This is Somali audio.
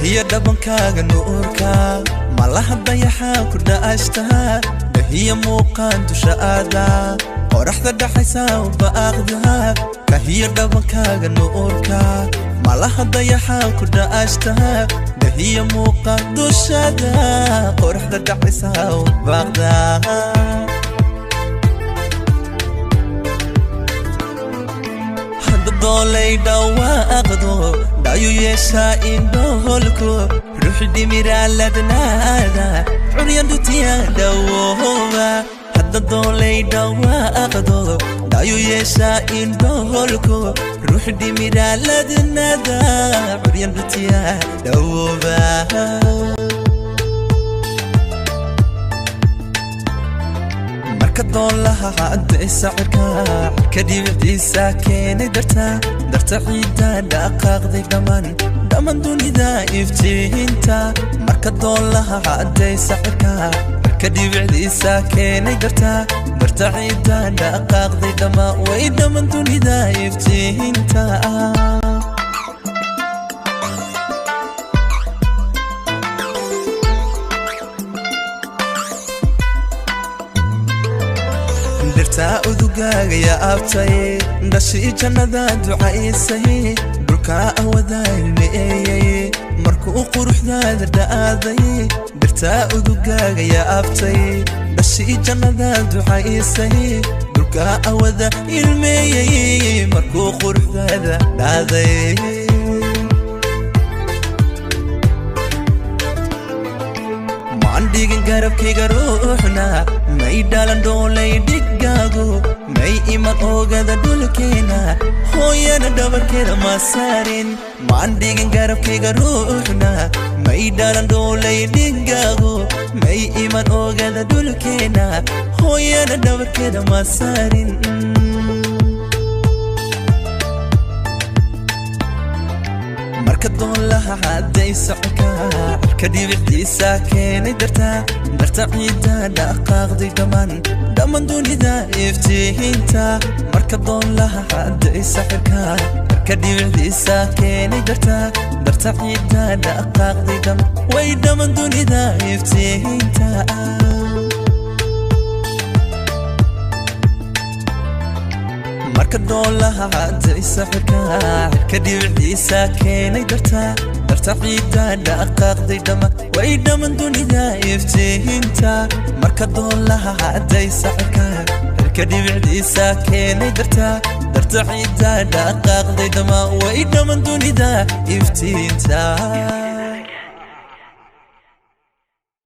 Dahiya dhabankaaga nuurka, malaha dayaxa ku dha'ashta. Dahiya muuqaan dusha aada, qoraxda dhaxaysa u baaqda. Kahiya dhabankaaga nuurka, malaha dayaxa ku dha'ashta. Dahiya muuqaan dushada, qoraxda dhaxaysa u baaqda. Doolay dhawaaqdo, dhayu yeeshaa indhoholku, ruux dhimiraa ladnaada, curyan dhutiya dhawooba. Hadda doolay dhawaaqdo, dhayu yeeshaa indhoholku, ruux dhimiraa ladnaada, curyan dhutiya dhawooba. Marka doolaha caddaysa cirka, cirka dhibiciisa keenay darta, darta ciidda dhaqaaqday dhammaan, dhammaan dunida iftiinta. Marka doolaha caddaysa cirka, cirka dhibicdiisa keenay darta, darta ciidda dhaqaaqday dhammaan, way dhammaan dunida iftiinta. Dhirtaa udugaaga yaabtay, dhashii jannada ducaysay, dhulkaa awada ilmeeyey markuu quruxdaada dha'aaday. Dhirtaa udugaaga yaabtay, dhashii jannada ducaysay, dhulkaa awada ilmeeyey markuu quruxdaada dhaaday. Maan dhigin garabkayga ruuxna, may dhalan dhoolay dhigaagu, may iman oogada dhulkeena, hooyana dhabarkeeda ma saarin. Maan dhigin garabkayga ruuxna, may dhalan dhoolay dhigaagu, may iman oogada dhulkeena, hooyana dhabarkeeda ma saarin. Marka doolaha caddaysa cirka, cirka dhibicdiisa keenay darta, darta ciidda dhaqaaqday dhammaan, dhammaan dunida iftiinta. Marka doolaha caddaysa cirka, cirka dhibicdiisa keenay darta, darta ciidda dhaqaaqday dhammaan, way dhammaan dunida iftiinta. Marka doolaha caddaysa cirka, cirka dhibicdiisa keenay darta, darta ciidda dhaqaaqday dhammaan, way dhammaan dunida iftiinta. Marka doolaha caddaysa cirka, cirka dhibicdiisa keenay darta, darta ciidda dhaqaaqday dhammaan, way dhammaan dunida iftiinta.